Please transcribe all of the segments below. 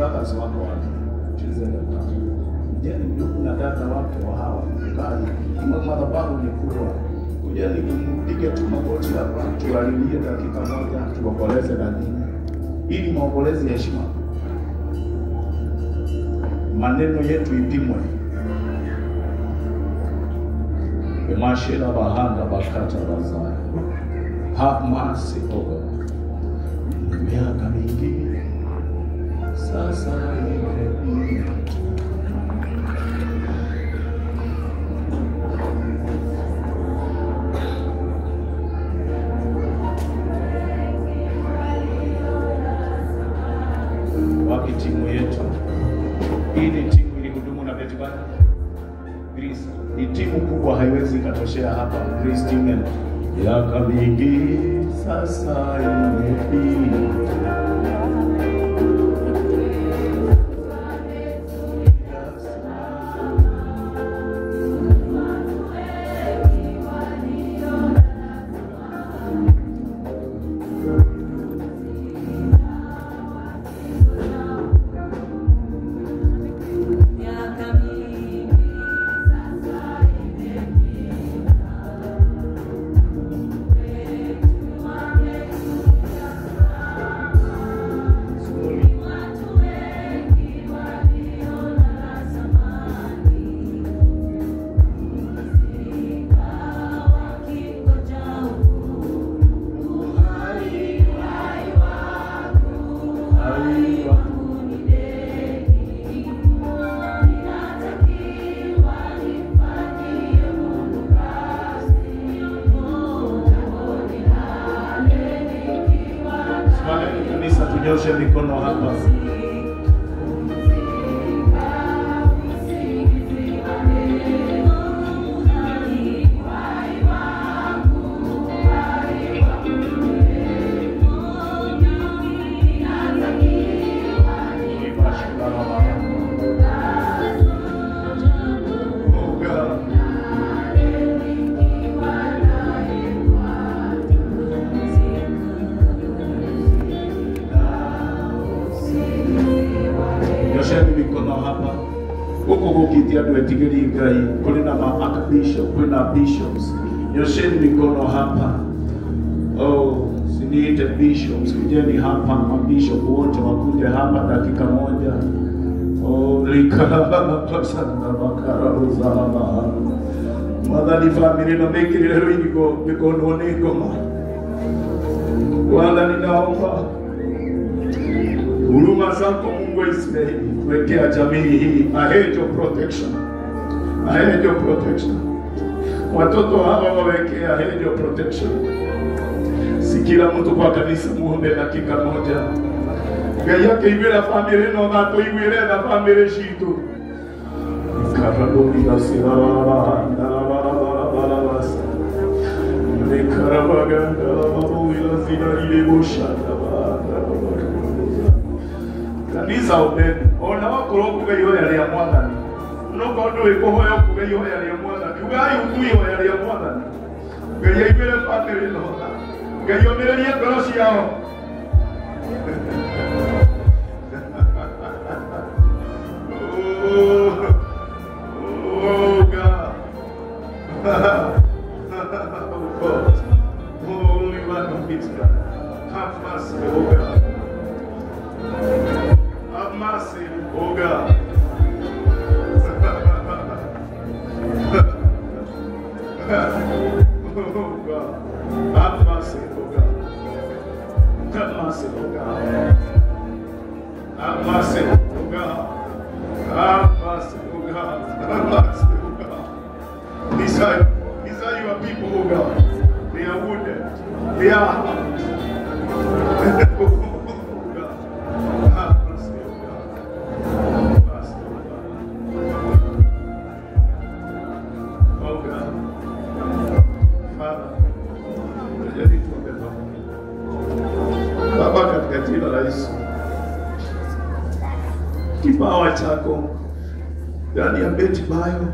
Brothers wako wapi? Cheze na kujeni ndugu na dada wake wa hawa mkali. Madhabahu ni kubwa. Kujeni mpige tu magoti hapa, tualilie dakika moja, tuomboleze na nyinyi. Ili maombolezi ya heshima. Maneno yetu ipimwe. Mashela bahanda bakata bazaya. Have mercy, O God. Miaka mingi sasa imepita. Wapi timu yetu? Hii ni timu ilihudumu na Betty Bayo. Greece ni timu kubwa, haiwezi ikatoshea hapa. Greece team miaka mingi sasa imepita. Tunyoshe mikono hapa. Kuna ma-archbishop, kuna bishops. Nyosheni mikono hapa. Oh, siniite bishops, kujeni hapa, mabishop wote wakuje hapa dakika moja. Oh, likarabakasanda bakarabuzalaba. Mwadhani family na mekiri inigo mikono nigoma. Wala ninaomba huruma zako Mungu wa Israeli, wekea jamii hii a hedge of protection. A hedge of protection. Watoto hawa wawekea a hedge of protection. Si kila mtu kwa kanisa muombe dakika moja. Ngai yake iwira family no gato iwire na family shitu. Ikarabuli asirara ndalabara. Ikarabaganda babu ila ile. Kanisa ombeni. Ona wakorwo kuga ihoya rĩa Mwathani. No korwo ndũĩ kũhoya kuga ihoya rĩa Mwathani. Ugai uku ihoya rĩa Mwathani. Ngai aiguĩre bamĩrĩ ĩno tha. Ngai omĩrĩrie ngoro ciao. Oh God. Oh God. Holy One of Israel. Have mercy, oh God. Have mercy, oh God. Oh God. Have mercy, oh God. Have mercy, oh God. Have mercy, oh God. Have mercy, oh God. Have mercy, oh God. These are your people, oh God. They are wounded. They are hurt. Oh God. Have mercy, oh God. Have mercy, oh God. Oh God. Father, tuombe pamoja. Baba, katika jina la Yesu, kipawa chako ndani ya Betty Bayo,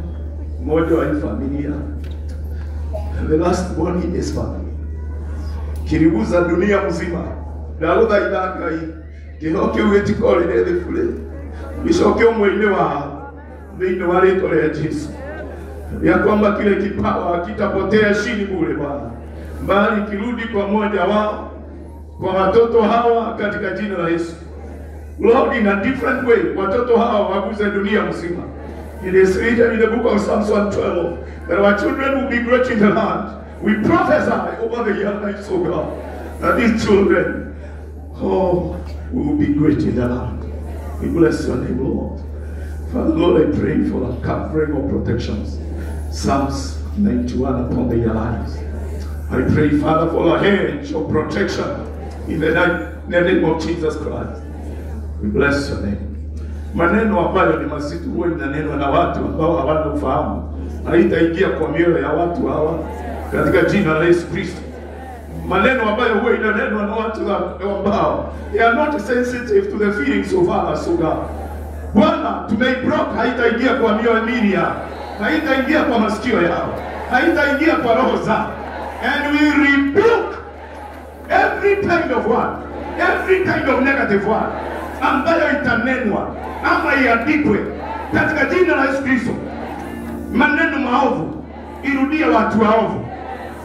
mmoja wa familia, the last born in his family, kiliguza dunia mzima. Ndagũthaitha Ngai, Kĩheo kĩu gĩtikorĩre thĩ bure, gĩcoke ũmwe-inĩ wao thĩinĩ wa rĩtwa rĩa Jesu, ya kwamba kile kipawa kitapotea chini bure Bwana, bali kirudi kwa mmoja wao, kwa watoto hawa katika jina la Yesu. Lord, in a different way, watoto hawa waguze dunia mzima. It is written in the book of Psalms 112 that our children will be great in the land. We prophesy over the young lives, O God, that these children, oh, will be great in the land. We bless your name, Lord. Father, Lord, I pray for a covering of protections. Psalms 91 upon their lives. I pray, Father, for a hedge of protection in the name of Jesus Christ. We bless your name. Maneno ambayo ni mazito huwa inanenwa na watu ambao hawana ufahamu, haitaingia kwa mioyo ya watu hawa katika jina la Yesu Kristo. Maneno ambayo huwa inanenwa na watu ambao they are not sensitive to the feelings of others, O God. Bwana, tumeiblock, haitaingia kwa mioyo mili yao, haitaingia kwa masikio yao, haitaingia kwa roho zao. And we rebuke every kind of word, every kind of negative word ambayo itanenwa ama iandikwe katika jina la Yesu Kristo. Maneno maovu irudie watu waovu.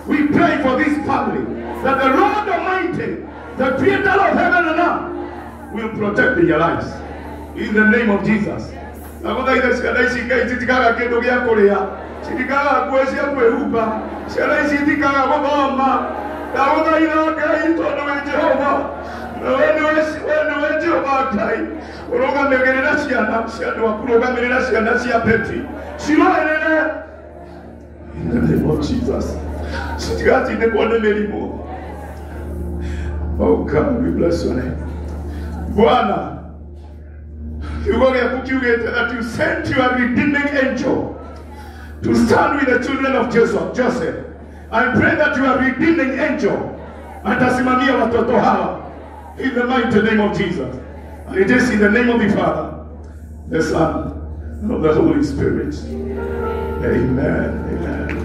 We pray for this family that the Lord Almighty, the creator of heaven and earth, will protect their lives in the name of Jesus. Ndagũthaitha ciana ici Ngai citikaga kĩndũ gĩa kũrĩa, citikaga nguo cia kwĩhumba, ciana ici itikaga gũthoma. Ndagũthaitha Ngai tondũ wĩ Jehova, we nĩwe Jehova Ngai, ũrũgamagĩrĩra ciana cia andũ aku, rũgamĩrĩra ciana cia Betty, ciroerere in the name of Jesus. Citigatindĩkwo nĩ mĩrimũ. Oh God, we bless your name. Bwana, kiugo gĩaku kiugĩte that you sent your redeeming angel to stand with the children of Joseph. I pray that your redeeming angel atasimamia watoto hawa in the mighty name of Jesus. And it is in the name of the Father, the Son, and of the Holy Spirit. Amen. Amen.